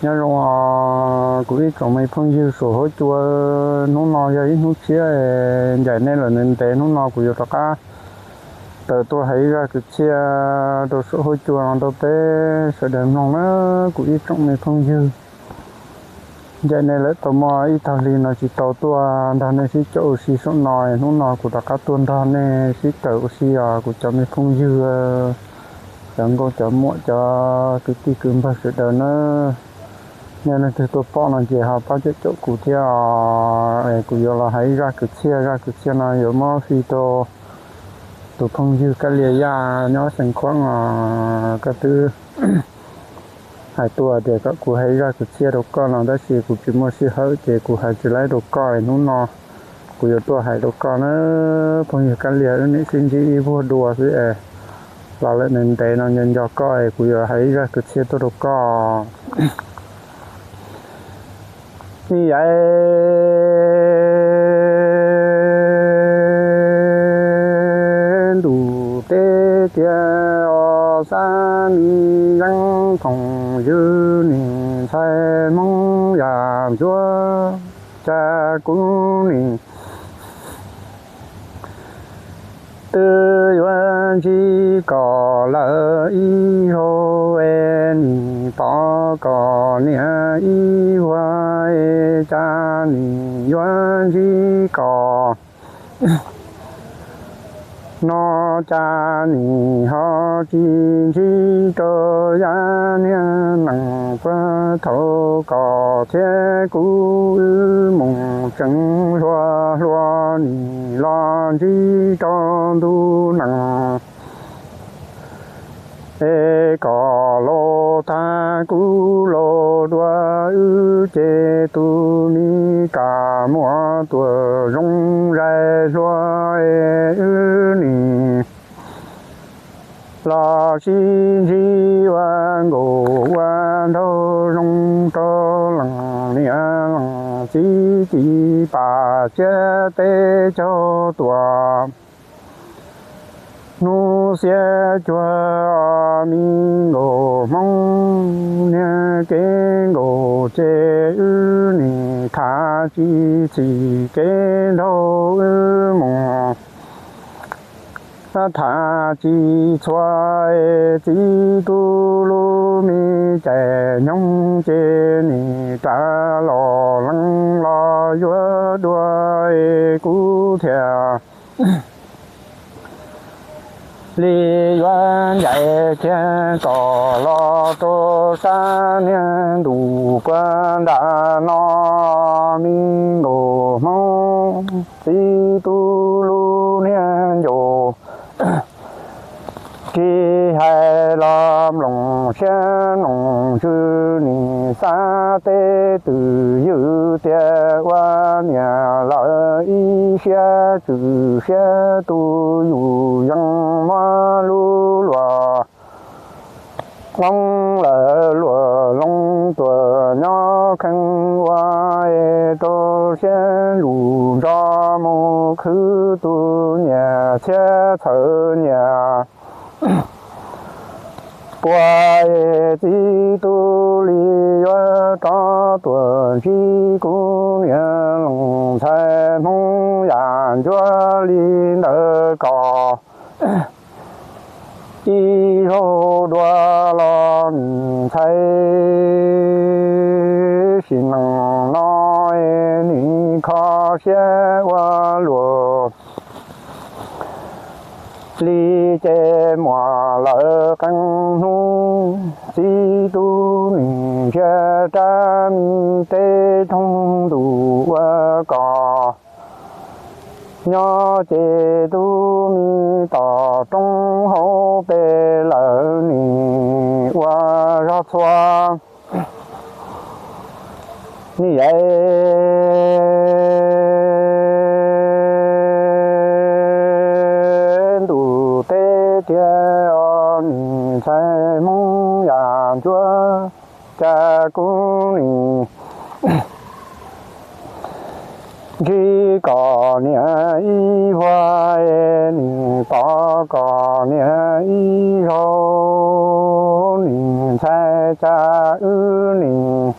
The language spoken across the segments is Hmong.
Nyob zoo kuv ib tsoom me phooj ywg saum huab cua, hnub no yog ib hnub tshiab, ncaim nej lawm ntev ntev, hnub no kuv yuav rov qab tawm tuaj hais zaj kwv txhiaj rau saum huab cua no rau peb sawv daws mloog na kuv ib tsoom me phooj ywg. Ncaim nej lawm tau muaj ib tag hli no tsis tau tuaj nrog nej sib caum ua si saum no, hnub no kuv rov qab tuaj nrog nej sib caum ua si os kuv cov me phooj ywg, cov nkauj cov muam cov kwv tij kwv npawg sawv daws na. Nej leej twg tuaj pom no ces ho pab caum caum kuv thiab os. Kuv yuav los hais zaj kwv txhiaj, zaj kwv txhiaj no yuav muab fij rau tus phooj ywg Kab Lia Yaj nyob Xeev Khuam os. Koj twb hais tuaj tias kom kuv hais zaj kwv txhiaj rau koj no tab sis kuv tsis muaj sij hawm ces kuv hais tsis laib rau koj. Hnub no kuv yuav tuaj hais rau koj na. Phooj ywg Kab Lia, wb niam sib ntsib ib vuag dua xwb es los lawm ntev ntev no nco nco koj es kuv yuav hais zaj kwv txhiaj tuaj rau koj. Ni yav ntuj teb tiag os, xab mi yeeb thoom ywg nim ntxhais Hmoob yam ntsuab, cas kuv nim twb yuav ntsib kom lawm ib zaug es nim pom kom niam ib vuag es cas nim yuav ntsib kom no, cas nim ho tsis ntsib rau yaj niag nees puag thaum kom thiab kuv wb mus tseev hluas hluas nim los ntsib rau ntu nees es kom laus tag kuv laus dua wb ces tus me kam muaj tuam zoo zais hluas es wb nim los sib ntsib ua nkaus ua nraug zoo rau leej niam leej txiv ci pam tsiab teb caug tuam hnub xiab cuag me nkaus Hmoob niag kev nkaus ces wb nim tham tsis txim kev nraug wb mus tham tsis txhua es txiv tub lub me cais nyoog ces nim ras los leej los yuav dua es kuv thiaj li yuav ncaim kiag kom los rau sab niag ntuj puag nram no me nkaus Hmoob txiv tub lub niag ncaus kis hais los mloog siab mloog ntsws nim xav teb twm ywm tias ua niam lawm ib siab tswm siab tu yus yeej muab lub luam loo lawm luam loo tuam nyob kheej ua es rau siab lus nto mus khwv tus nyiam txhiab txhawm nyiam puas es txiv tub li yuav rov tuam ntsib kuv niam leej ntxhais Hmoob yam ncuab li ntawd kom ib zaug dua los nim ntxhais sim neej no es nim kho siab ua luam li ces muaj lawm qee hnub txiv tub nim ntsiag rab me teb roog ntuj ua kom nyob ces tub me tom roob hauv pes lawm nim ua zog txhua ni yav ntuj teb tiag os nim ntxhais Hmoob yam ntsuab cas kuv nim ntsib kom niam ib vuag es nim pom kom niam ib zaug nim ntxhais cas wb nim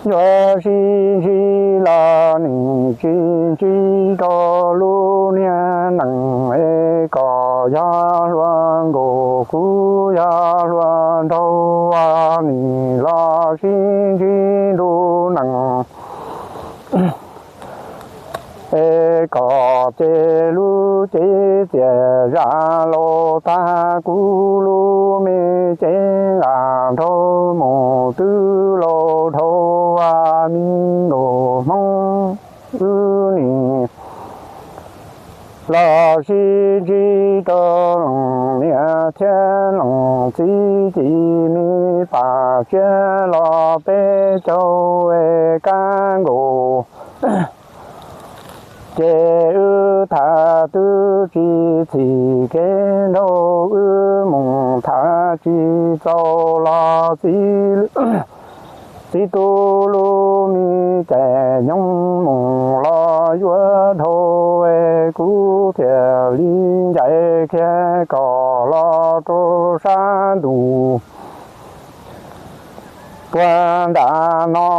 yuav sib ntsib los nim tsis ntsib rau lub niag nees es kom yog hluas nkauj kuj yog hluas nraug nim los sib ntsib nruab nees es kom ces lub cev txias zam laus tag kuv lub me cev nqa nraug mus twb laus dhau me nkaus hmoob wb nim los sib ntsib rau leej niam thiab leej txiv ci me pam tsiab los peb caug kab nkaus. Ces wb tham twb tsis txhim kev nraug wb mus tham tsis txaus los txiv txiv tub lub me cais nyoog mus los yuav dhau es kuv thiaj li ncaim kiag kom los rau sab ntuj puag nram no.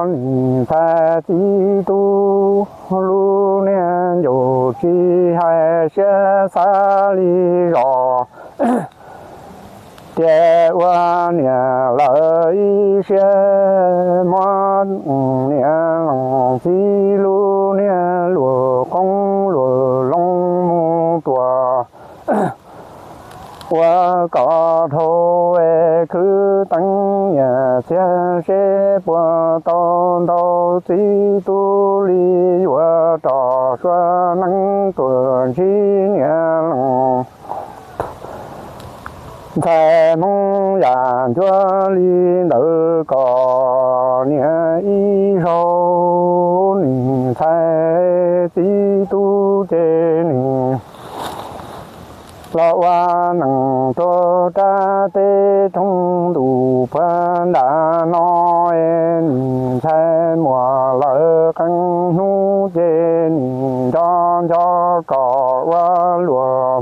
Nim ntxhais txiv tub lub niag ncaus tsis hais siab xav li zos tias ua niam lawv ib siab muab niam leej txiv lub niag luag qoob luag loo mus tuam ua kom dhau es khwv teev nyias txiag seb puas tau ntau txiv tub li yuav rov suav neeb tuaj ntsib niam leej ntxhais hmoob yam ncuab li ntawd kom niam ib zaug nim ntxhais txiv tub ces nim los ua neej rau rab teb roog ntuj puag nram no es nim ntxhais muam lawv qee hnub ces nim nco nco kom ua luam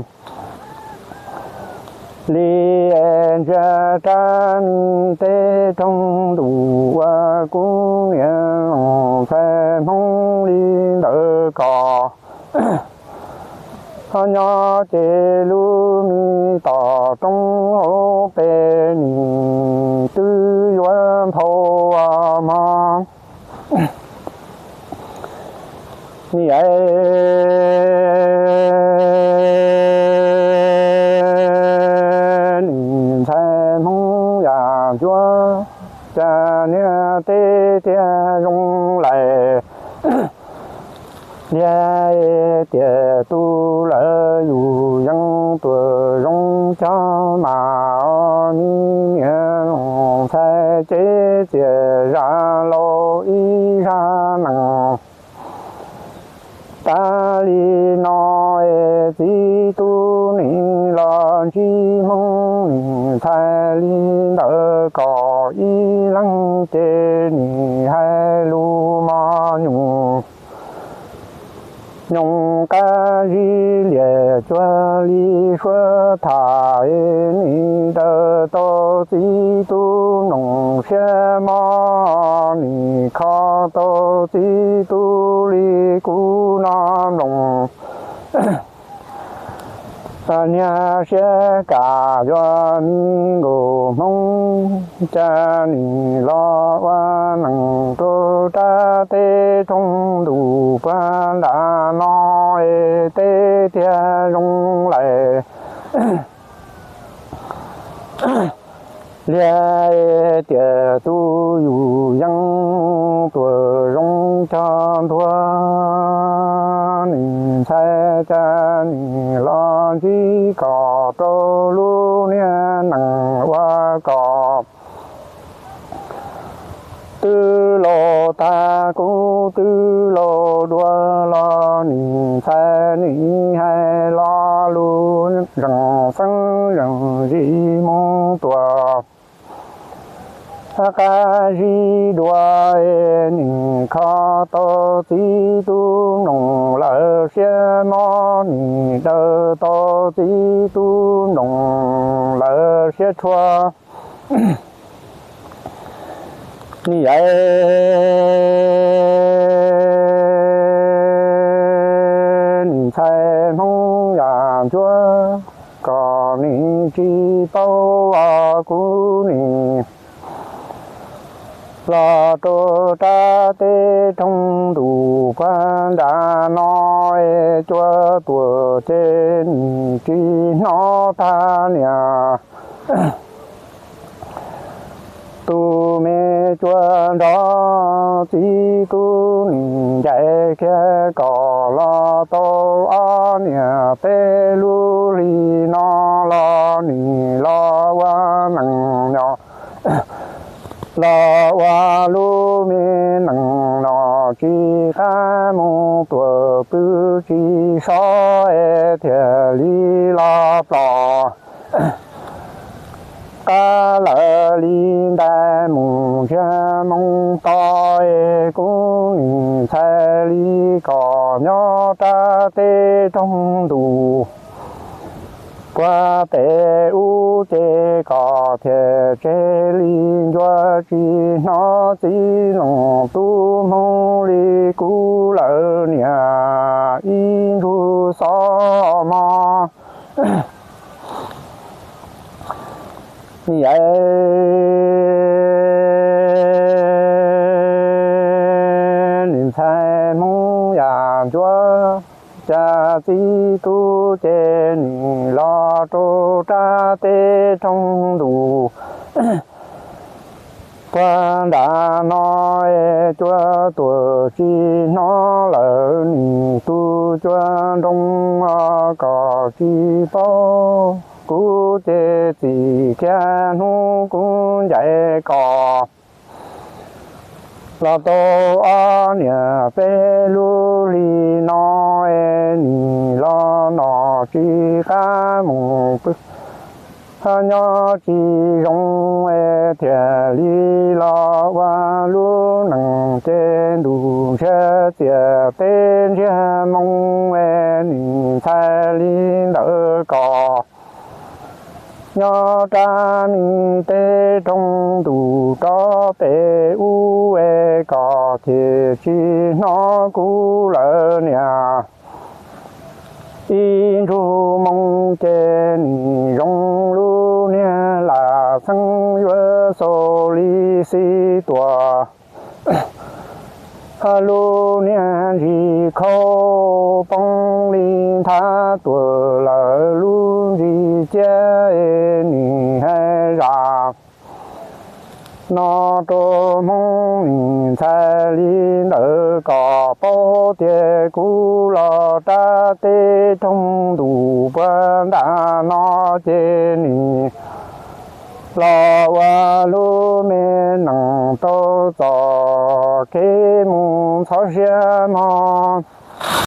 li es ntsia rab me teb roog ntuj ua kuv niam leej ntxhais hmoob li ntawd kom ho nyob ces lub me tom roob hauv pes nim twb yuav nphau mog. Niam nim ntxhais hmoob yam ncuab cas niag teb thiaj zoo lais liag tias tus lawv yus yeej tuaj zoo cog mas os. Me niam leej ntxhais cev txias zam laus ib zaj nees tas li no es txiv tub nim los ntsib hmoob nim ntxhais li ntawd kom ib leeg ces nim hais lus mog nyuj nyoog qab zib liam cuag li suav tham es nim ntaus tau txiv tub nplooj siab mog, nim kho tau txiv tub li kuv no nplooj niag siab kam yuav me nkaus hmoob cas nim los ua neej rau rab teb roog ntuj puag nram no es teb thiaj zoo lais liag tias tus yus yeej tuaj zoo cog ntuag. Nim ntxhais cas nim los ntsib kom rau lub niag nees ua kom twb laus tag kuv twb laus dua los nim ntxhais nim hais lo lus zeem xeeb zeem zis mus tuaj Qab zib dua es nim kho tau txiv tub mloog lawv siab mob, nim daws tau txiv tub mloog lawv siab tshua. Nim yaiv nim ntxhais Hmoob yam ntsuab, kom nim tsis paub os kuv nim los rau rab teb roog ntuj puag nram no es cua tuam ces nim tsis hnov tag niam tus me cua nrov. Txiv tub nim ncaim kiag kom los tau ob niam peb lub hli no los nim los ua neej nyob, los ua lub me neej no tsis qab mus tuam pw tsis sov es thiaj li los plos. Qab lawv li ntais mus ntsiag moo to es kuv nim ntxhais li kom nyob rab teb roog ntuj puag pem ub ces kom thiaj tseg li ncua tsis hnov txiv loos tub Hmoob li kuv lawv niam ib ntsug xov mog. Nim yaiv nim ntxhais Hmoob yam ntsuab, cas txiv tub ces nim los rau rab teb roog ntuj puag nram no es cua tuam tsis hnov lawm nim tus cua nroo os kom tsis paub. Kuv ces txim kiag hnub kuv ncaim kom los tau ob niam peb lub hli no es nim los no tsis qab mus pw nyob tsis zoo es thiaj li los ua lub neej ces ntuj ntsiag txiaj teb ntsiag moo es nim ntxhais li ntawd kom nyob rab me teb roog ntuj rov pem ub es kom thiaj tsis hnov kuv lawv niam ib ntsug moo ces nim zoo lub niag lam xeeb yuav xaus li xib tuam. Lub niag ntsis khaub poob li nthav tuam lawm lub ntsis ciab es nim hais zam no rau Hmoob nim ntxhais li ntawd kom paub tias kuv los rab teb roog ntuj puag nram no ces nim los ua lub me neej tau txoj kev mus ntxhov siab mog.